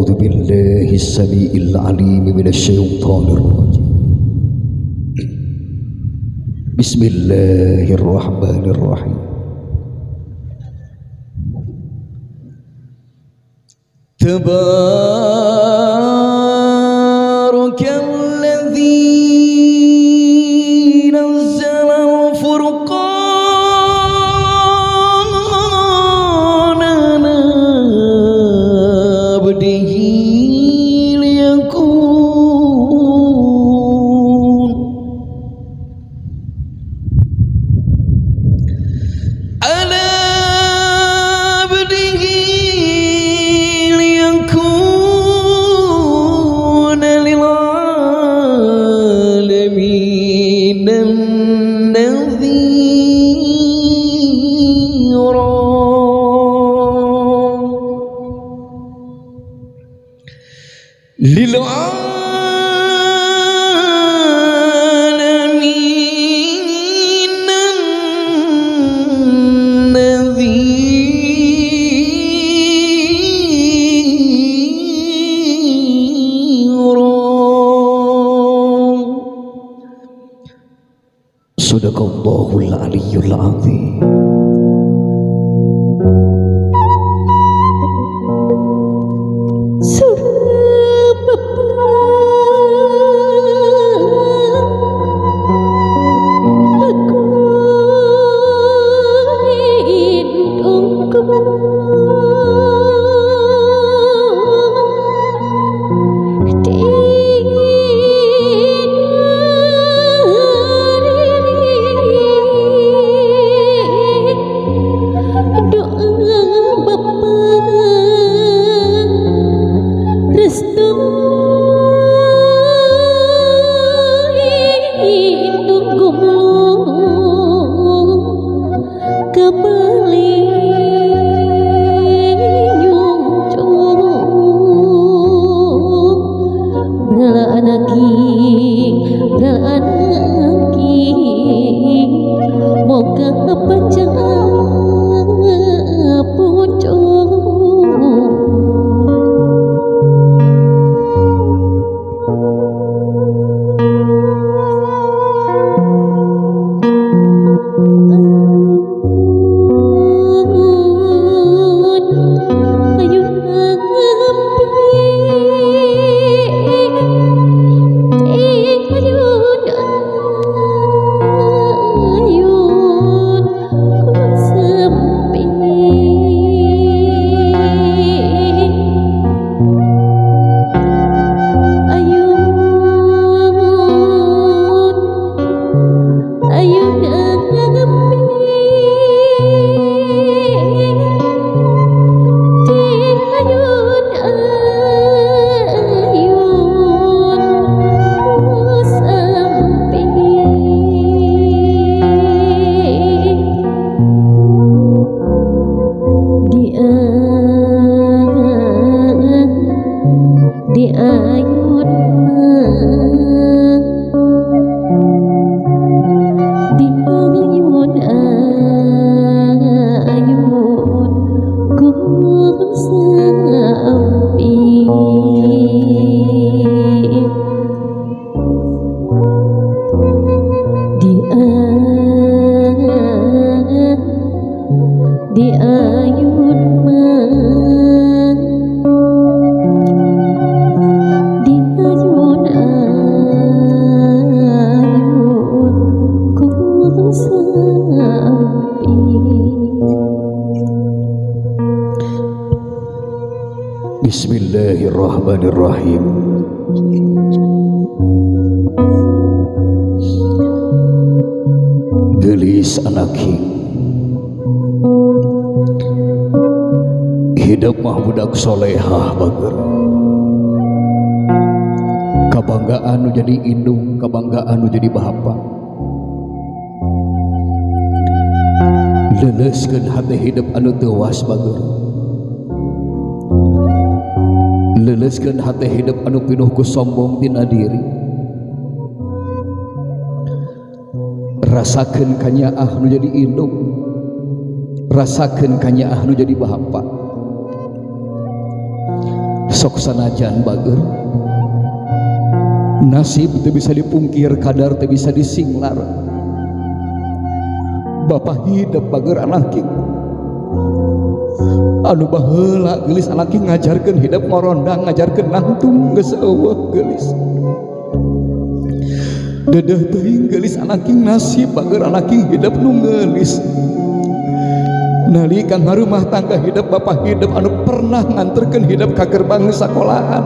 أعوذ بالله السميع العليم من الشيطان الرجيم. بسم الله الرحمن الرحيم. تبارك الذي نزل الفرقان على عبده ليكون على عبده ليكون للعالمين نذيرا. للعالمين نذيرا. صدق الله العلي العظيم. Bismillahirrahmanirrahim. Gelis anaki hidup mah budak solehah bager. Kabanggaan nu jadi indung, kabanggaan nu jadi bapa. Leleuskeun hate hidup anu teuas bager. Leleuskeun hate hidup anu pinuh ku sombong tina diri. Rasakeun kanyaah nu jadi indung, rasakeun kanyaah nu jadi bapa. Sok sanajan bager nasib teu bisa dipungkir, kadar teu bisa disinglar. Bapak hidup bager anak king anu baheula geulis anak king ngajarkeun hidup ngorondang, ngajarkeun nangtung geus eueuh geulis. Dedeh teuing geulis anak king nasib bager anak king hidup nu geulis. Nalika ngarumah tangga hidup bapak hidup anu pernah nganterkeun hidup ka gerbang sakolahan.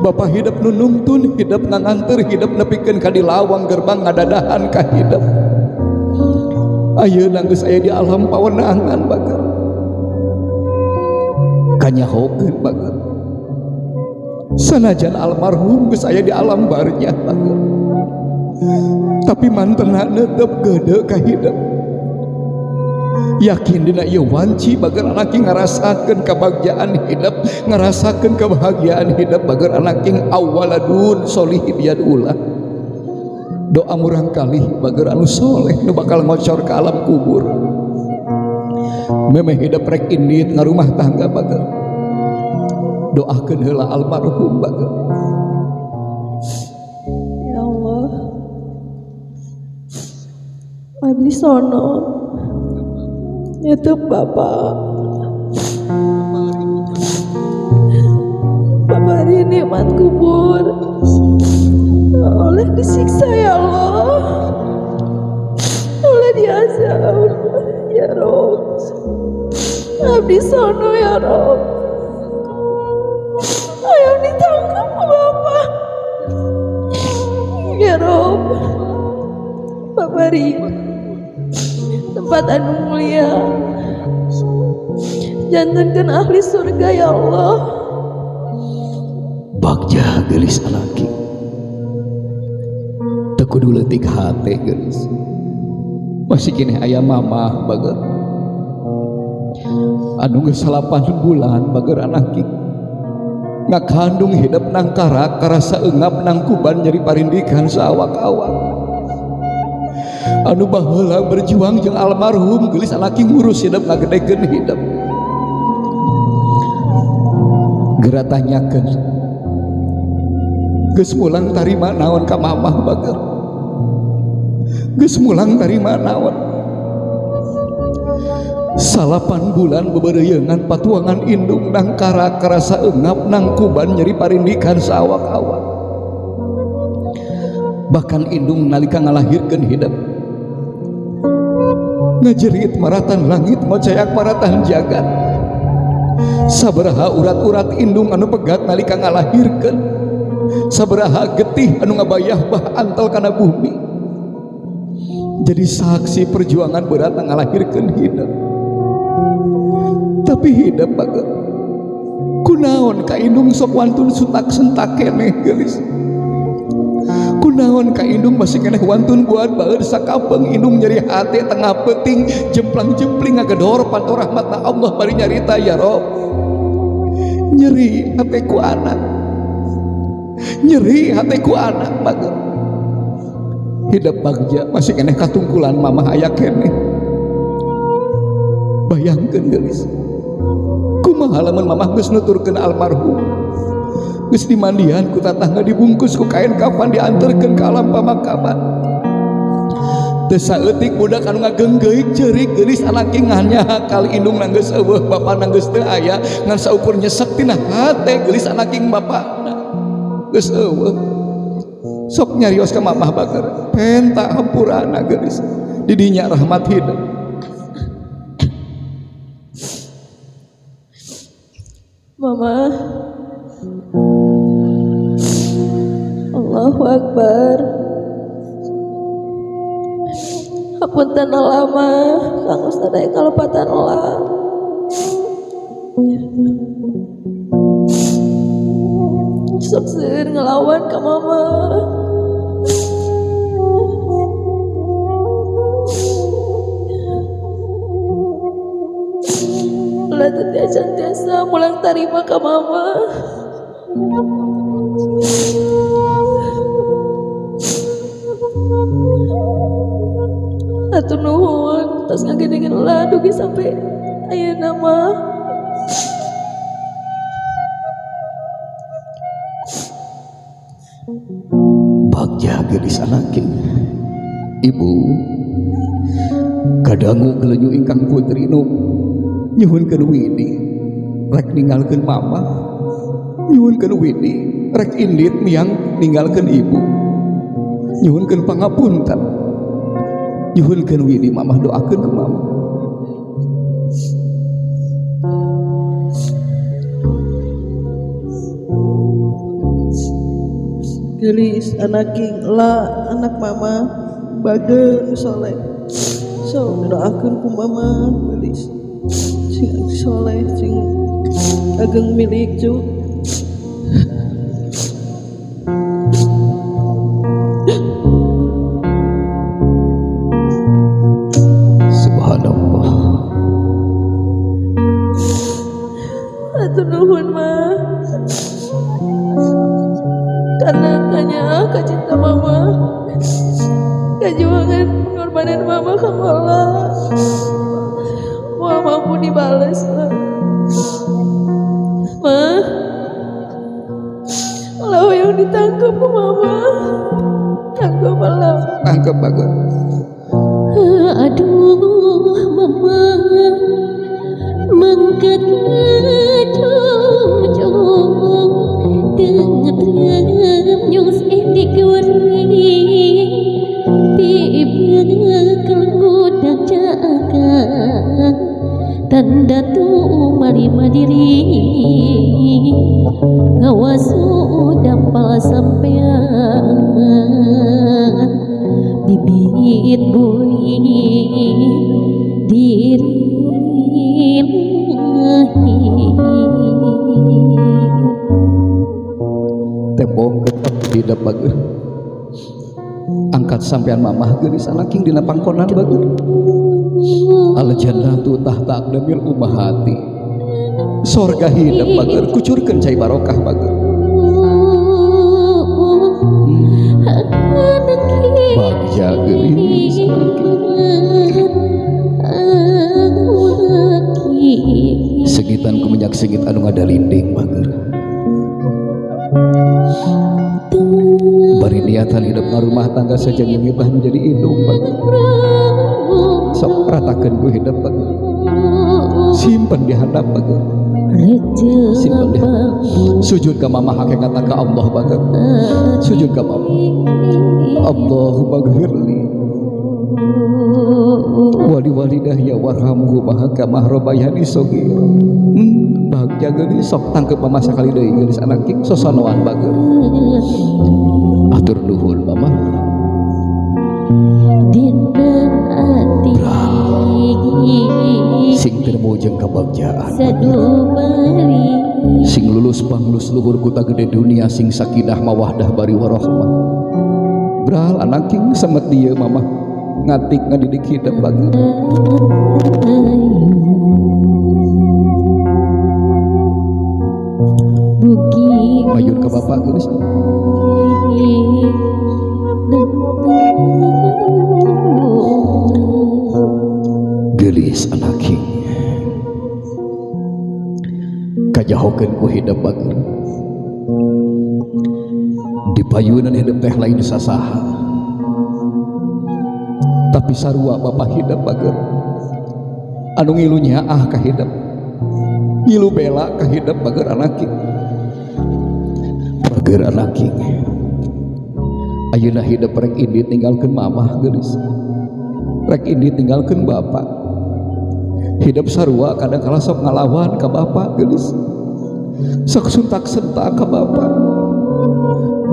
Bapak hidup nu nungtun hidup nganganter hidup nepikeun ka di lawang gerbang ngadadahan ka hidup. Ayeuna geus aya di alam pawenangan bager. Kanyahokeun bager. Sanajan almarhum geus aya di alam barnya bager. Tapi mantena netep gede ka hidup. Yakin dina ieu wanci bager anak king ngarasakeun kebahagiaan hidup, ngarasakeun kebahagiaan hidup bager anak king awaladun solihin yadullah. Doa murang kali bager anu soleh nu bakal ngocor ke alam kubur. Memeh hidup rek indit ngarumah tangga bager. Doakeun heula almarhum bager. Ya Allah. Abdi sono itu Bapak. Bapak hari nikmat kubur oleh disiksa ya Allah, oleh diazab ya Rob. Abdi sono ya Rob, ayo ditangkap Bapak ya Rob. Bapak hari tempat anu mulia, jantankan ahli surga ya Allah. Bagja geulis alaki teu kudu leutik hate geulis. Masih keneh aya mamah bager anu geus 8 bulan bager anak ngakandung hidup nangkarak karasa engap nangkuban nyeri parindikan saawak-awak. Anu baheula berjuang jeung almarhum geulis alaki ngurus hidup ngagedekeun hidup. Geura tanyakeun geus mulang tarima naon ka mamah bager. Geus mulang tarima naon. 8 bulan bebereuyeungan patuangan indung nangkarak karasa engap nangkuban nyeri parindikan saawak-awak. Bahkan indung nalika ngalahirkeun hidup ngajerit maratan langit ngocayak maratan jagat. Sabaraha urat-urat indung anu pegat nalika ngalahirkeun, sabaraha getih anu ngabayah bah antel kana bumi. Jadi saksi perjuangan berat ngalahirkeun hidup. Tapi hidup bager kunaon ka indung sok wantun sutak sentak keneh geulis. Kunaon ka indung masih keneh wantun buat baeur sakabeng indung nyeri hate tengah peuting jemplang-jempling ngagedor panto rahmatna Allah bari nyarita ya Rob. Nyeri hate ku anak, nyeri hate ku anak bager. Hidup bagja masih keneh katungkulan mamah aya keneh. Bayangkeun geulis kumaha lamun mamah geus nuturkeun almarhum, geus dimandian ku tatangga, dibungkus ku kain kafan, diantarkeun ka alam pamakaman. Teu saeutik budak anu ngageunggeuk ceurik geulis anak nganyaha kali indung geus eueuh, bapana geus teu aya, ngan saukur nyesek tina hate geulis anak bapana geus eueuh. Sok nyarios ka mamah bager, penta hampurana geulis, didinya rahmat hidup. Mama, Allahu Akbar. Hapunten lama, Kang Ustaz aya kalepatan lah. Sok seueur ngelawan ka mama. Ulah teu tiasa mulang tarima ka mama. Hatur nuhun tos ngagedengeun lah dugi sampai ayeuna mah. Bagja geulis anak ibu kadangu gelenyu ingkang putri nu nyuhunkeun widi rek ninggalkeun mama, nyuhunkeun widi rek indit miang ninggalkeun ibu, nyuhunkeun pangapunten, nyuhunkeun widi mamah doakeun ke mama. Geulis anak king la anak mama bager soleh, so doakeun ku mama geulis sing soleh sing ageng milik cu. Subhanallah. Atur nuhun mah karena tanya kecinta mama, kejuangan pengorbanan mama kamu Allah mau mampu dibales ma. Ma, Allah yang ditangkap ke mama, tangkap Allah, tangkap bagus. Aduh mama mengket cung tengah nyong sedik warni tiba keludang jaga tanda tu mari madiri ngawasu dampal sampean bibit bui diri tembong tidak bagus angkat sampean mamah geulis anaking dina pangkonan bagus. Al jannatu tahta aqdamil ummahati, sorga hidup bager kucurkeun cai barokah bager. Bagja geulis segitan ku minyak sengit anu ngadalinding bager. Bari niatan hidup ngarumah tangga saja ngibah menjadi indung bager. Sok ratakeun ku hidup bager, simpen di handap bager, simpen di handap. Sujud ka mama hakikat ka Allah bager, sujud ka mama. Allahumma gfirli wali walidayya warhamhuma kama rabbayani shaghira. Bagja geulis sok tangkep mama sakali deui geulis anak king sosonoan bager. Atur nuhun mama. Sing termujeng kebagjaan, sing lulus panglus luhur kuta gede dunia, sing sakinah mawadah bari warohmah. Bral anak king semet dia mama ngatik ngadidik hidup bagus. Mayun ke bapak geus. Geulis anak king kajahokeun ku hidup bager. Di payunan hidup teh lain sasaha, tapi sarua bapak hidup bager. Anu ngilu nyaah ka hidup, ngilu bela ka hidup bager anak king. Bager anak king ayeuna hidup rek indit ninggalkeun mamah geulis, rek indit ninggalkeun bapak. Hidup sarua kadang kala sok ngalawan ka bapak geulis, sok suntak sentak ka bapak.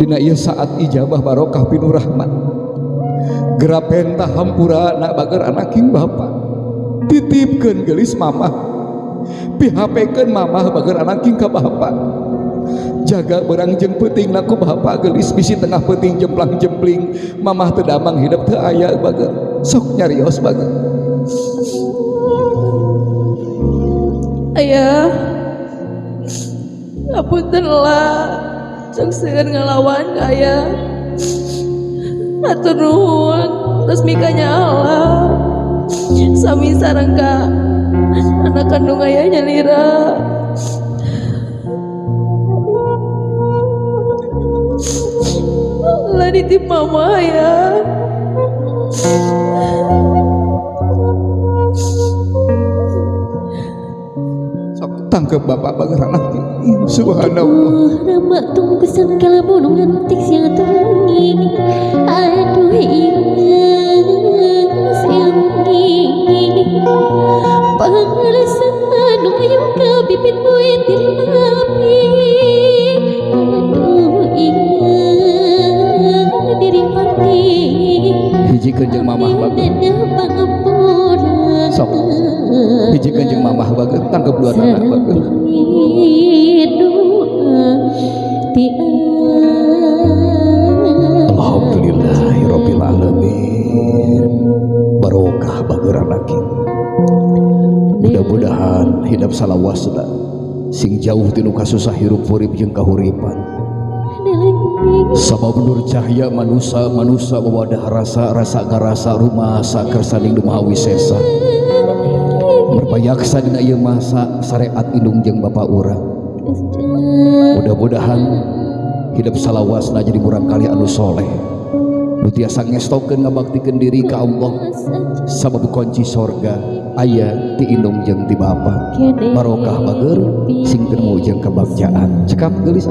Dina ieu saat ijabah barokah pinu rahmat, gerapenta hampura nak bager anak king bapak. Titipkeun geulis mamah, pihapekeun mamah bager anak king ka bapak. Jaga berang jeung peuting ku bapak geulis, bisi tengah peuting jemplang jempling mamah teu damang hidup teu aya bager. Sok nyarios bager. Ayah, apunten lah, sok seueur ngalawan ka ayah. Hatur nuhun, terus mikanya Allah. Sami sareng ka anak kandung ayah nyalira. Titip mama ya. Sok tangkep bapak bager anak. Subhanallah. Rama tunggusan kalabunung antik siang tungi. Aduh iya siang gini. Pangarasan anu ayu ka bibit buit diri api. Aduh iya diri api. Hijikeun jeung mamah bager. Sok hijikeun jeung mamah bager, tangkep dua anak bager. Alhamdulillahirabbil alamin. Barokah bager anak. Mudah-mudahan hidup salawasna sing jauh tinu kasusah hirup urip jeung kahuripan. Sabab nur cahya manusa manusa wawadah rasa rasa karasa rumasa kersaning dumaha wisesa. Merpayaksa dina ieu masa syariat indung jeung bapa urang. Mudah-mudahan hidup salawasna jadi murang kali anu soleh. Nu tiasa ngestokeun ngabaktikeun diri ka Allah. Sabab kunci sorga aya ti indung jeung ti bapa. Barokah bager sing temu jeung kabagjaan. Cekap geulis anak.